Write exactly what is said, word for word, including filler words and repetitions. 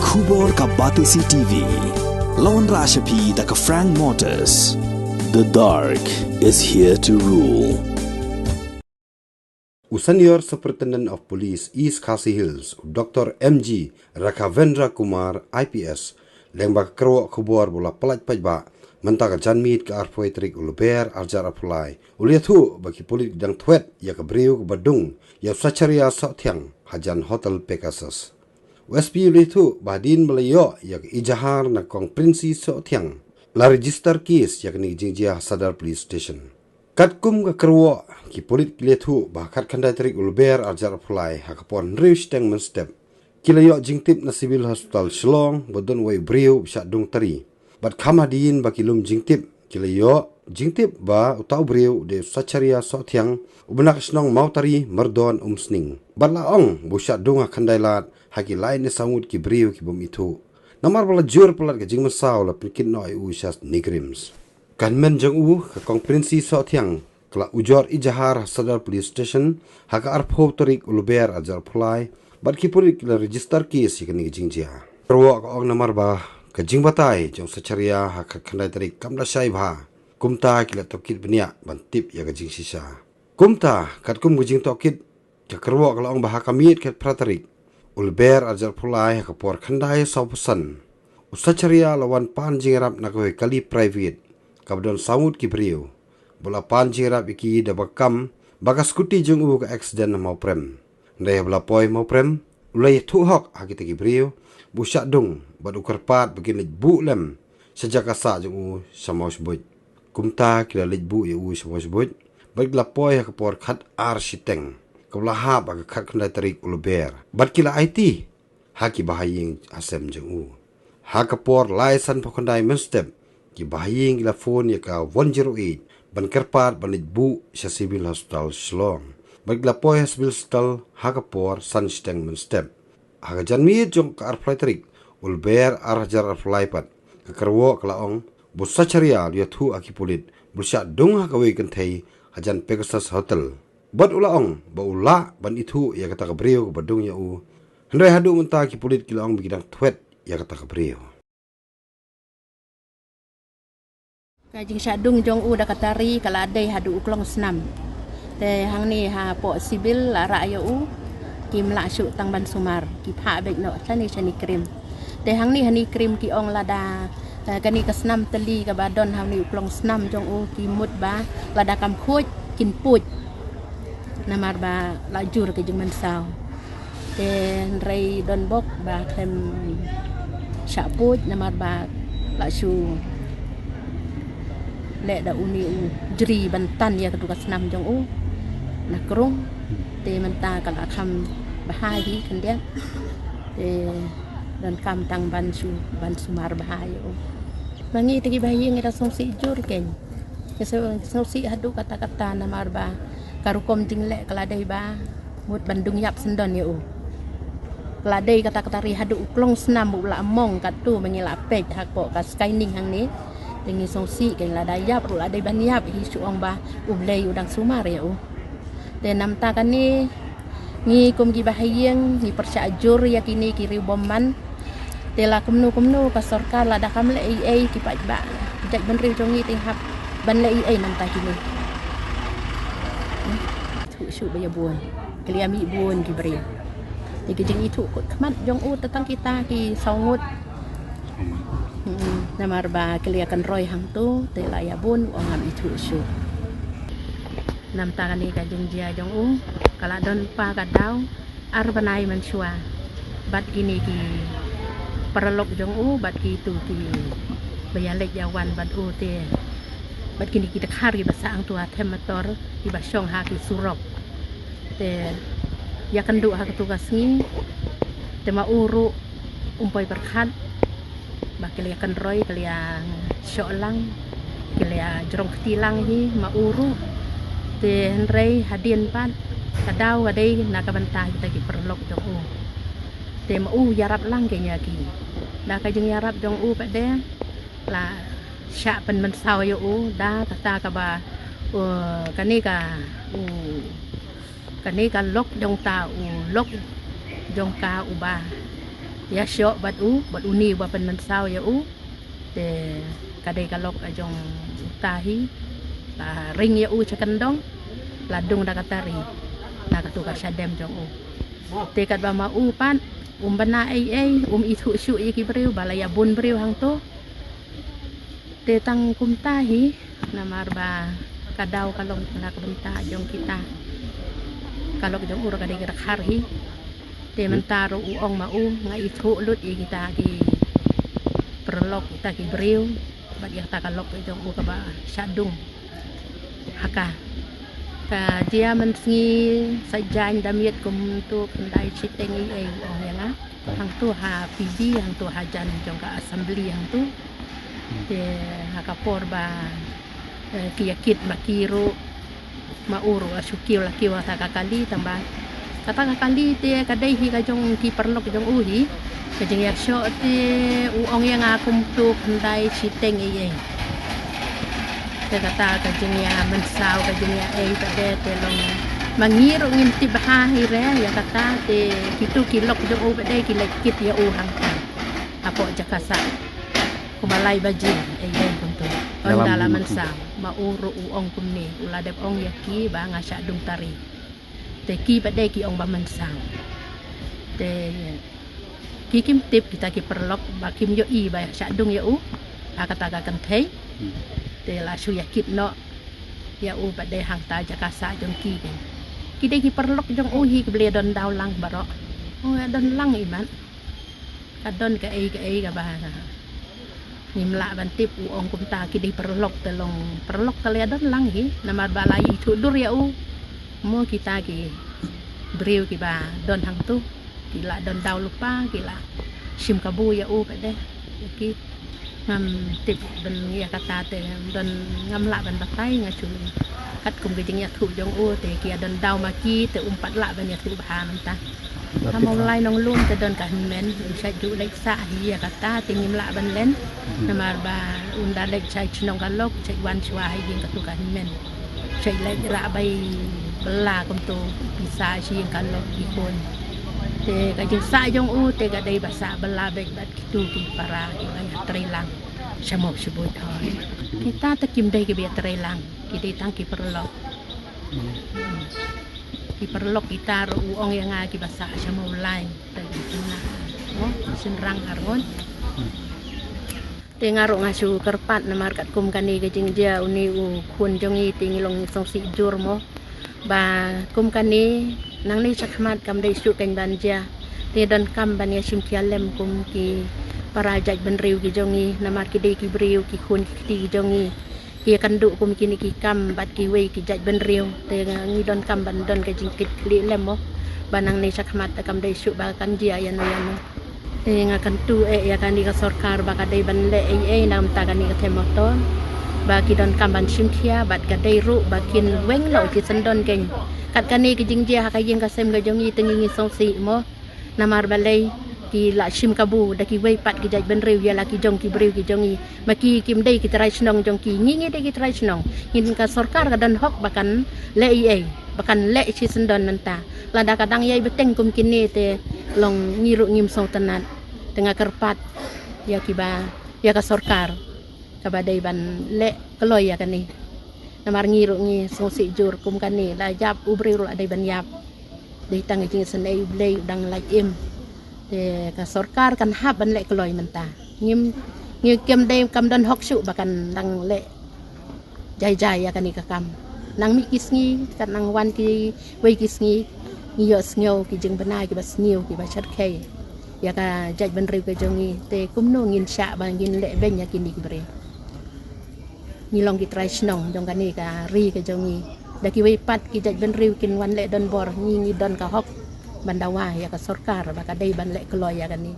Khubor ka Batesi T V. Lawan Rashapi da ka Frank Motors. The dark is here to rule. U Senior Superintendent of Police East Khasi Hills, u Doctor M G Rakhavendra Kumar, I P S, leng ba ka kyrwoh khubor ba u la pyllait paidbah mynta ka janmiet ka arphew tarik u Lber arhajar arphew lai, u la ïathuh ba ki pulit ki dang thwet ïa ka briew kaba dung ïa u Sacharia Sohthiang hajan Hotel Pegasus. U S P u la ïathuh ba hadien ba la ïoh ïa ka ejahar na Kong Princy Sohthiang, la register case ïa kane ka jingjia ha Sadar Police Station. Katkum ka kyrwoh, ki pulit ki la ïathuh ba ha khatkhyndai tarik u Lber arhajar arphew lai ha ka por hynriew shiteng mynstep, ki la ïoh jingtip na Civil Hospital Shillong ba don uwei u briew ba shah dung tari. Bad kham hadien ba ki lum jingtip, ki la ïoh jingtip ba uta u briew u dei u Sacharia Sohthiang, uba na ka shnong Mawtari, Myrdon, Umsning. Bad la ong ba u shah dung ha khyndai lad ha ki lai ne saw ngut ki briew ki bym ithuh. Namar ba la jur palat ka jingmynsaw, la pynkit noh ïa u sha NEIGRIHMS. Ka hynmen jong u, ka Kong Princy Sohthiang, ka la ujor ejahar ha Sadar Police Station ha ka arphew tarik u Lber arhajar arphew lai, bad ki pulit ki la register case ïa kane ka jingjia. Kyrwoh ka ong namar ba ka jingbatai jong u Sacharia ha ka khatkhyndai tarik kam da shai bha, kumta ki la tohkit bniah ban tip ïa ka jingshisha. Kumta, katkum ka jingtohkit, ka kyrwoh ka la ong ba ha ka miet khatphra tarik u Lber arhajar arphew lai ha ka por khyndai sawphew san, u Sacharia la wan pan jingïarap na kawei ka kali private kaba don saw ngut ki briew, ba u la pan jingïarap ïa ki da ba kam ba ka skuti jong u ka accident ha Mawprem. Hynrei haba la poi Mawprem, u la ïathuh hok ha kita ki briew ba u shah dung, bad u kyrpad ba kin leit buh lem sha jaka sah jong u sha Mawshbuit. Kumta ki la leit buh ïa u sha Mawshbuit, bad ki la poi ha ka por khatar shiteng kaba la hap ha ka khatkhyndai tarik u Lber, bad ki la aiti ha ki bahaïing hasem jong u. Ha ka por lai sanphew khyndai mynstep, ki bahaïing ki la phone ïa ka one zero eight ban kyrpad ban leit buh sha Civil Hospital Shillong, bad ki la poi ha Civil Hospital ha ka por san shiteng mynstep. Ha ka janmiet jong ka arphew lai tarik u Lber arhajar arphew lai pat, ka kyrwoh ka la ong ba u Sacharia u la ïathuh ha ki pulit ba u shah dung ha kawei ka kynthei hajan Pegasus Hotel. Bad u la ong ba u lah ban ithuh ïa kata ka briew kaba dung ïa u. Hynrei haduh mynta ki pulit ki la ong ba ki dang thwet ïa kata ka briew. Ka jingshah dung jong u da ka tari ka la dei haduh u klong snam. Te hangne hapoh Civil la rah ïa u, kim lah shuh tang ban sumar, ki phah beit noh shane sha NEIGRIHMS. Te hangne ha NEIGRIHMS ki ong lada, eh, kane ka snam tylli kaba don hangne u klong snam jong u, ki mut ba lada kam khuid kin puid. Namar ba la jur ka jingmynsaw. Te hynrei don bok ba khlem shah puid namar ba la shu leh da une u jri ban tan ïa katu ka snam jong u na krung. Te mynta ka la kham bha hi khyndiat. Te donkam tang ban shu, ban sumar bha ïa u. Ma ngi te ki bahaïing ngi da sngewsih jur kein. Ngi sngewsih haduh katta katta namar ba ka rukom jingleh ka la dei ba mut ban dung ïap syndon ïa u. Ka la dei kata ka tari haduh u klong snam u la mong katto ba ngi la peit hapoh ka scanning hangne. Te ngi sngewsih kein lada ïap ruh la dei ban ïap hi shu ong ba U Blei u dang sumar ïa u. Te namta kane ngi kum ki bahaïing ngi pyrshah jur ïa kine ki riewbymman. Te la kumno kumno ka sorkar lada kam leh ei ei ki paidbah ki jaitbynriew jong ngi te hap ban leh ei ei namta kine. Ithuh shuh ba ïa bun, ki la ïa mih bun ki briew. Te ki jingithuh kut khmat jong u te tang kita ki saw ngut. Hmm, namar ba ki la ïa kynroi hangto te la ïa bun u ong ngam ithuh shuh. Namta kane ka jingjia jong u ka la don pa ka daw ar bnai mynshuwa bad kine ki paralok jong u bad kitu kiba ïa leit ïa wan bad u te bad kine ki dkhar kiba sah hangto ha them motor kiba shong ha ki surok. Te ïa kynduh ha katu ka sngi te ma u ruh um poi pyrkhat ba ki la ïa kynroi, ki la ïa shoh lang, ki la ïa jrong kti lang hi ma u ruh. Te hynrei hadien pat ka daw ka dei na ka bynta kita ki paralok jong u. Te ma u ïarap lang kein ïa ki. Da ka jingïarap jong u pat de la shah pynmynsaw ïa u da kata kaba, uh, kane ka, u, kane ka lok jong ta u lok jong ka uba ïa shoh bad u, bad une ba pynmynsaw ïa u. Te ka dei ka lok ka jong uta hi, la ring ïa u sha kyndong, la dung da ka tari na katu ka shadem jong u. Te katba ma u pat um bna ei ei, um ithuh shuh ïa ki briew ba la ïa bun briew hangto. Te tang kumta hi, namar ba ka daw ka long na ka bynta jong kita. Ka lok jong u ruh ka dei ka dkhar hi. Te mynta ruh u ong ma u, nga ithuh lut ïa kita ki paralok, kita ki briew bad ïa kata ka lok jong u kaba shah dung ha ka. Ka jia mynsngi sa jan da miet kumto khyndai shiteng ei ei, u ong ïa nga. Hangto ha P B, hangto hajan jong ka assembly hangto. Te ha ka por ba, eh, ki ïa kit ma ki ruh, ma u ruh la shu kiew, la kiew ha ka kali, tang ba kata ka kali te ka dei hi ka jong ki paralok jong u hi. Ka jingïashoh te u ong ïa nga kumto khyndai shiteng ei ei. Te kata ka jingïamynsaw, ka jingïa ei pat de te long. Ma ngi ruh ngim tip bha hi re ïa kata, te kitu ki lok jong u pat de ki leit kit ïa u hangta hapoh jaka sah. Kumba lai baje ei ei kumto. Ynda la mynsaw, ma u ruh u ong kumne, u la dep ong ïa ki ba nga shah dung tari. Te ki pat de ki ong ba mynsaw. Te ki kim tip, kita ki paralok ba kim ïohi ba shah dung ïa u ha kata ka kynthei. Te la shu ïa kit noh ïa u pat de hangta jaka sah jong ki. Ki dei ki paralok jong u hi, ki ba la don daw lang baroh. Oh, don lang imat. Ka don kaei kaei kaba ngim lah ban tip, u ong kumta, ki dei paralok te long paralok, ka la don lang hi, namar ba la ithuh dur ïa u. Mo kita ki briew kiba don hangto ki la don daw lypa, ki la shim kabu ïa u pat de. Ki ngam tip ban ïa kata te don, ngam lah ban batai, nga shu katkum ka jingïathuh jong u te ki ïa don daw ma ki te um pat lah ban ïathuh bha mynta. Ha Mawlai Nonglum te don ka hynmen, u shait ju leit sah hi ïa kata te ngim lah ban len. Namar ba un da leit shai shnong ka lok, shait wan shuwa ha ïing katu ka hynmen. Shait leit rah bai bylla kumto, pisa shi ïing ka lok ki khun. Te ka jingsah jong u te ka dei ba sah bylla beit bad kitu ki para kiba ïa trei lang sha Mawshbuit hoi. Kita te kim dei kiba ïa trei lang, ki dei tang ki paralok. Ki paralok kita ruh u ong ïa nga kiba sah sha Mawlai. Te ki khynnah, oh, shynrang arngut. Te nga ruh nga shu kyrpad namar katkum kane ka jingjia, une u khun jong ngi te ngi long sngewsih jur mo. Ba kum kane nangne shakhmat kam dei shuh kein ban jia. Te donkam ban ïa shim khia lem kum ki para jaitbynriew ki jong ngi, namar ki dei ki briew, ki khun ki kti ki jong ngi. Ki ïa kynduh kum kine ki kam bad kiwei ki jaitbynriew. Te ngi donkam ban don ka jingkitkhlieh lem mo. Ba nangne shakhmat te kam dei shuh ba kan jia ïano ïano. Te nga kyntu eh ïa kane ka sorkar ba ka dei ban leh ei ei na ka bynta kane ka them motor. Ba ki donkam ban shim khia bad ka dei ruh ba kin weng noh shisyndon kein. Kat kane ka jingjia ha ka ïing ka sem ka jong ngi te ngi ngi sngewsih mo. Namar balei ki la shim kabu da kiwei pat ki jaitbynriew ïa la ki jong ki briew ki jong ngi. Ma ki kim dei ki trai shnong jong ki, ngi ngi dei ki trai shnong. Ngin, ka sorkar ka don hok ba kan leh ei ei, ba kan leh shisyndon mynta. Lada ka dang ïai bteng kum kine te long ngi ruh ngim sngewtynnat. Te nga kyrpad ïa kiba, ïa ka sorkar kaba dei ban leh kloi ïa kane. Namar ngi ruh ngi sngewsih jur kum kane, la ïap u briew ruh la dei ban ïap. Dei tang ka jingisynei U Blei u dang lait im. Te ka sorkar kan hap ban leh kloi mynta. Ngim, ngi kim dei, kam don hok shuh ba kan dang leh jai jai ïa kane ka kam. Nang mih ki sngi, kat nang wan kiwei ki sngi, ngi ïohsngew ki jingbna kiba sniew kiba shyrkhei ïa ka jaitbynriew ka jong ngi. Te kumno ngin shah ba ngin leh beiñ ïa kine ki briew. Ngi long ki trai shnong jong kane ka ri ka jong ngi. Da kiwei pat ki jaitbynriew kin wan leh donbor, ngi ngi don ka hok ban dawa ïa ka sorkar ba ka dei ban leh kloi ïa kane.